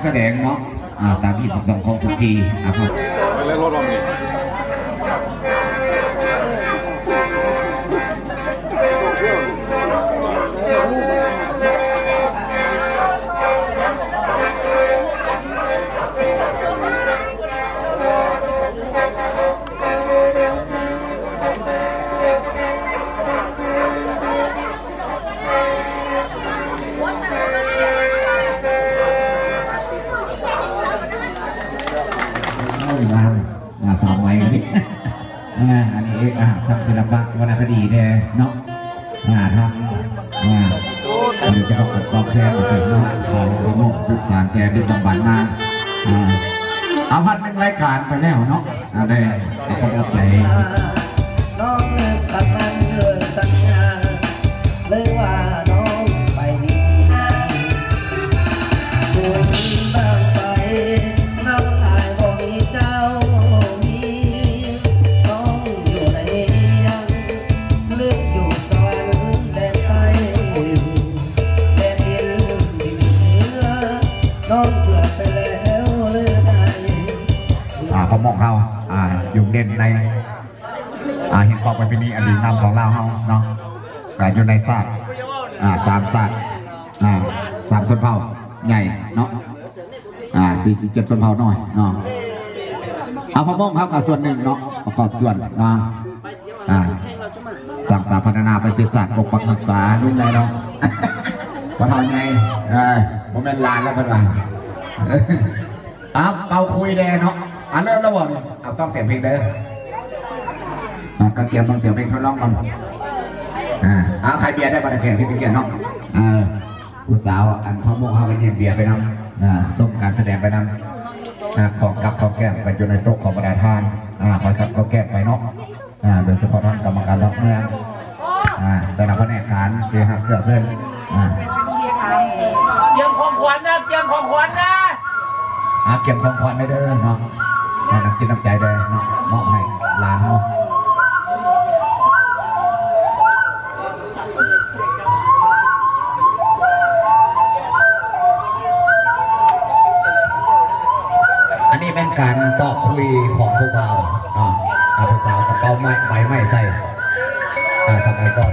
ສະແດງເນາະ ອ່າ ຕາມຮີດສິບສອງ ຄອງສິບສີ່ ອ່າ ງາມ ງາມ ສາວໃໝ່ອັນນີ້ ອ່າ ອັນນີ້ ອ່າ ທາງສິລະປະ ວັນນະຄະດີແດ່ເນາະ ອ່າ ທາງ ອ່າ ອັນນີ້ຈະຕ້ອງກອບແທນໄປເຊິ່ງເນາະ ຂໍຮ່ວມສືບສານແຕ່ດຶກດຳບັນມາ ອ່າ ເອົາ ພັນໜຶ່ງລາຍການໄປແລ້ວເນາະ ອ່າ ໄດ້ເອົາຄວາມຂອບໃຈ ນ້ອງເລີກກັບມັນເລີກສັນຍາ ຫຼືວ່ານ້ອງໄປດີ ຜູ້ອື່ນບາງໄປ ນ້ອງອາຍບໍ່ມີເຈົ້າມີ ນ້ອງຢູ່ໃນເມືອງ ຫຼືຢູ່ສະຫວັນແດນໃຕ້ ແດນດິນທີ່ເໜືອ ນ້ອງເກືອບໄປແລ້ວຫຼືໃດ ອ່າ ພໍ່ໝົກເຮົາ ອ່າ ຢູ່ເດັ່ນໃນ ອ່າ ແຫ່ງຄອບປະເພນີອັນດີງາມຂອງລາວເຮົາເນາະ ກໍຢູ່ໃນຊາດ ອ່າ ສາມຊາດ ອ່າ ສາມຊົນເຜົ່າໃຫຍ່ເນາະ ອ່າ ສີ່ສິບເຈັດຊົນເຜົ່ານ້ອຍເນາະ ເອົາ ພໍ່ໝົກເຮົາກໍສ່ວນໜຶ່ງເນາະ ປະກອບສ່ວນເນາະ ອ່າ ສ້າງສາພັດທະນາປະເທດຊາດ ປົກປັກຮັກສາລຸ້ນໃດເນາະ ພໍ່ເຖົ້າໃຫຍ່ ເອີ ບໍ່ແມ່ນຫຼານແລ້ວເພິ່ນວ່າ. ອ່າ ເປົ່າຄຸຍແດ່ເນາະ ອ່າ ເລີ່ມແລ້ວບໍ່ນີ້ ອ່າ ຟັງສຽງເພງເດີ ອ່າ ກະກຽມຟັງສຽງເພງທົດລອງກ່ອນ ອ່າ ອ່າ ຂາຍເບຍໄດ້ບໍ່ ແຂກທີ່ເປັນກຽດເນາະ ເອີ ຜູ້ສາວ ອັນພໍ່ໝົກເຮົາກໍຍິບເບຍໄປນຳ ອ່າ ຊົມການສະແດງໄປນຳ ອ່າ ຂອງກັບຂອງແກ້ມກໍຢູ່ໃນໂຕະຂອງບັນດາທ່ານ ອ່າ ຄອຍກັບຂອງແກ້ມໄປເນາະ. ອ່າ ໂດຍສະເພາະທາງກຳມະການພັກເມືອງ ອ່າ ແຕ່ລະພະແນກການທີ່ຮັບເຊື້ອເຊີນ ອ່າ ກຽມຂອງຂວັນນະ ກຽມຂອງຂວັນນະ ອ່າ ກຽມຂອງຂວັນໄດ້ເດີເນາະ ໃຫ້ນ້ຳຈິດນ້ຳໃຈເດີເນາະ ມອບໃຫ້ຫຼານເຮົາ. ອັນນີ້ແມ່ນການຕອບຄຸຍຂອງຜູ້ບ່າວເນາະ ອ່າ ຜູ້ສາວກໍເປົ່າໄມ້ ໃບໄມ້ໃສ່ ອ່າ ສະໄໝກ່ອນ.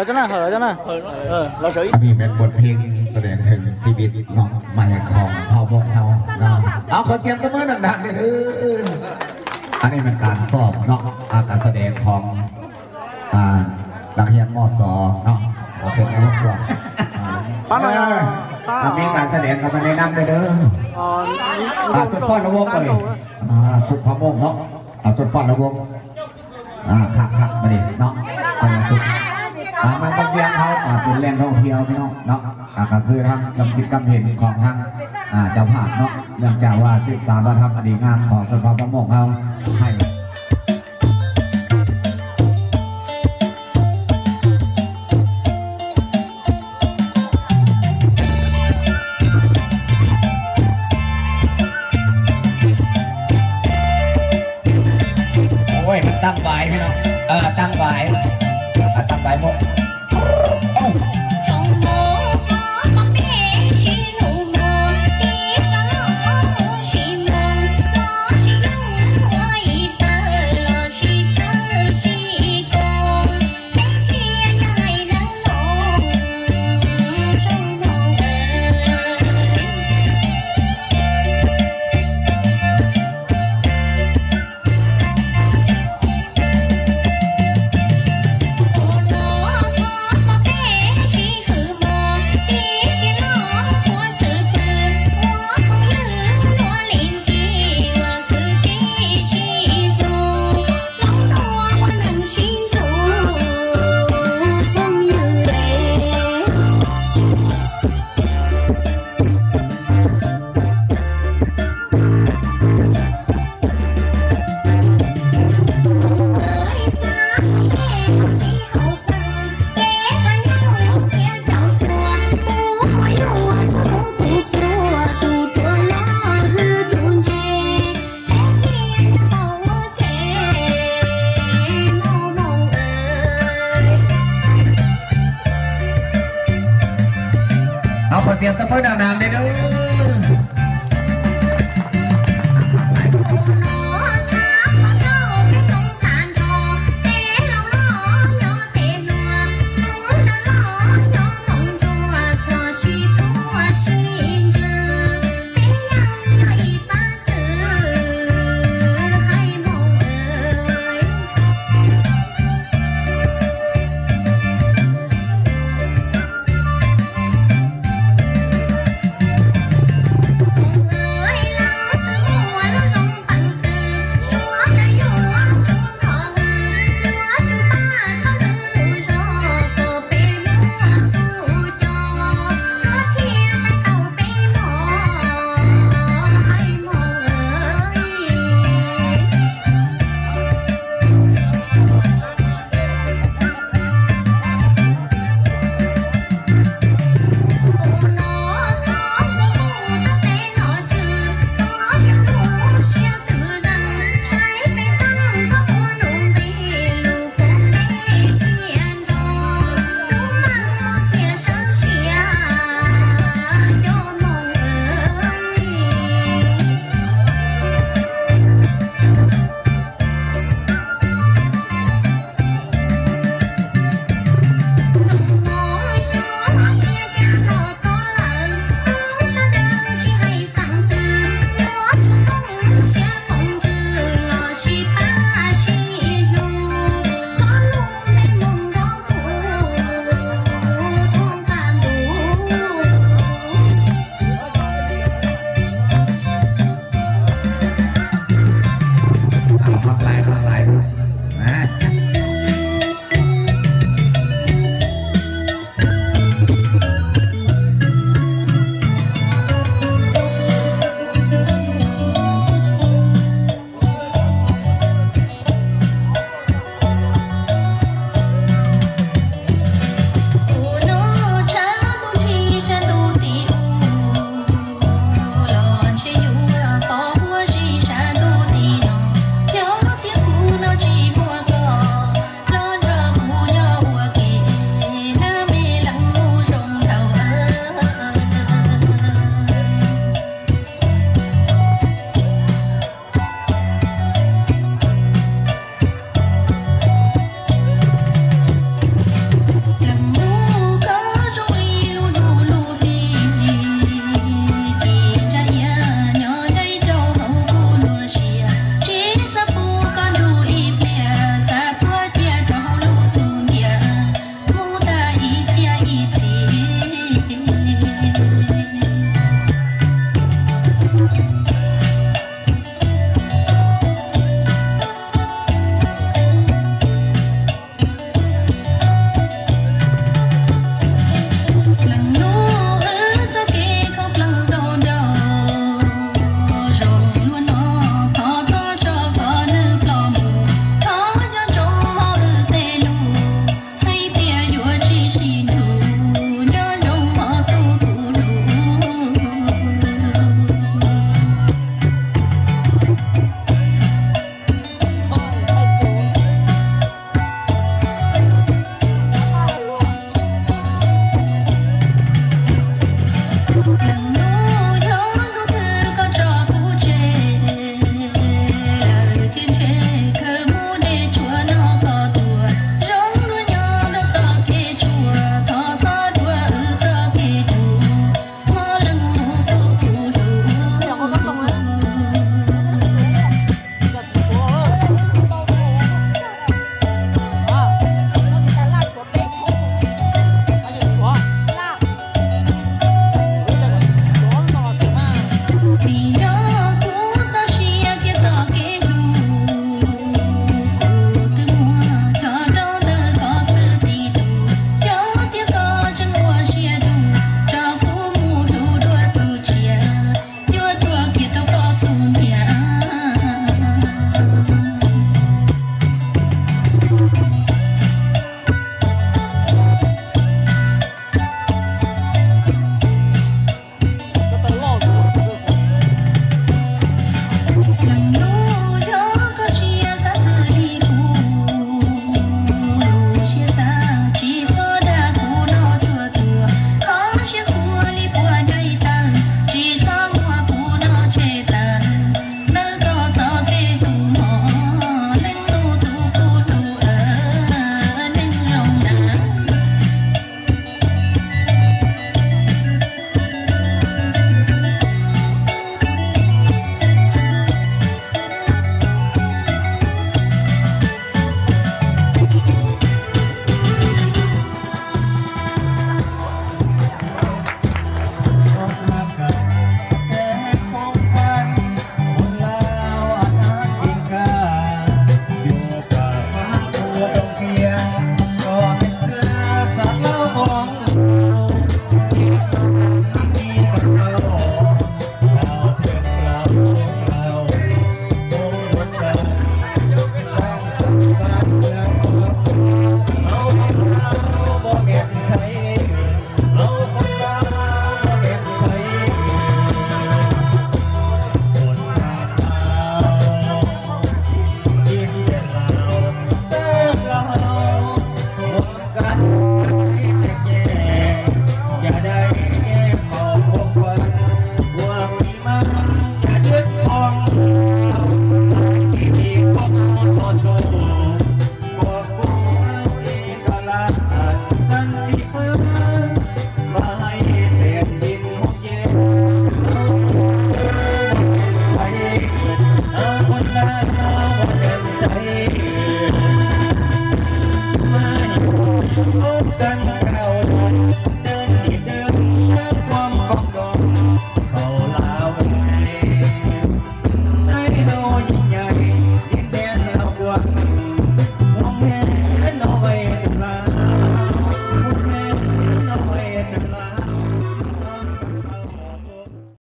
ເຈົ້ານະ ເຈົ້ານະ ເອີ ເອົາ ອັນນີ້ແມ່ນບົດເພງສະແດງເຖິງຊີວິດເນາະ ໃໝ່ຂອງເຜົ່າມົ້ງເຮົາເນາະ. ເອົາ ຂໍສຽງຕົບມືດັງໆເດີ. ອັນນີ້ແມ່ນການຊ້ອມເນາະ ອາ ການສະແດງຂອງ ອ່າ ນັກຮຽນ ມສ ເນາະ. ໂອເຄ ເອົາລະ ເອີ ມີການສະແດງເຂົ້າມາແນະນຳເດີ. ອ່າ ຊຸດຟ້ອນລະວົງ ອ່າ ຊຸດພະວົງເນາະ ອ່າ ຊຸດຟ້ອນລະວົງ. ອ່າ ຄັກໆ ບາດນີ້ເນາະ ເພິ່ນສຸດ ອ່າ ເມືອງປາກວຽງເຮົາ ອ່າ ເປັນແຫຼ່ງທ່ອງທ່ຽວພີ່ນ້ອງເນາະ. ອ່າ ກໍຄືທາງຄວາມຄິດຄວາມເຫັນຂອງທາງ ອ່າ ເຈົ້າພາບເນາະ ເນື່ອງຈາກວ່າສືບສານວັດທະນະທຳອັນດີງາມຂອງຊົນເຜົ່າປະມົ້ງເຮົາ ໃຫ້ ໂອ້ຍ ມັນຕັ້ງຫວາຍພີ່ນ້ອງ ເອີ ຕັ້ງຫວາຍ ອ່າ ຕັ້ງຫວາຍມົ້ງ. ເອົາ ຂໍສຽງຕົບມືດັງໆເດີ.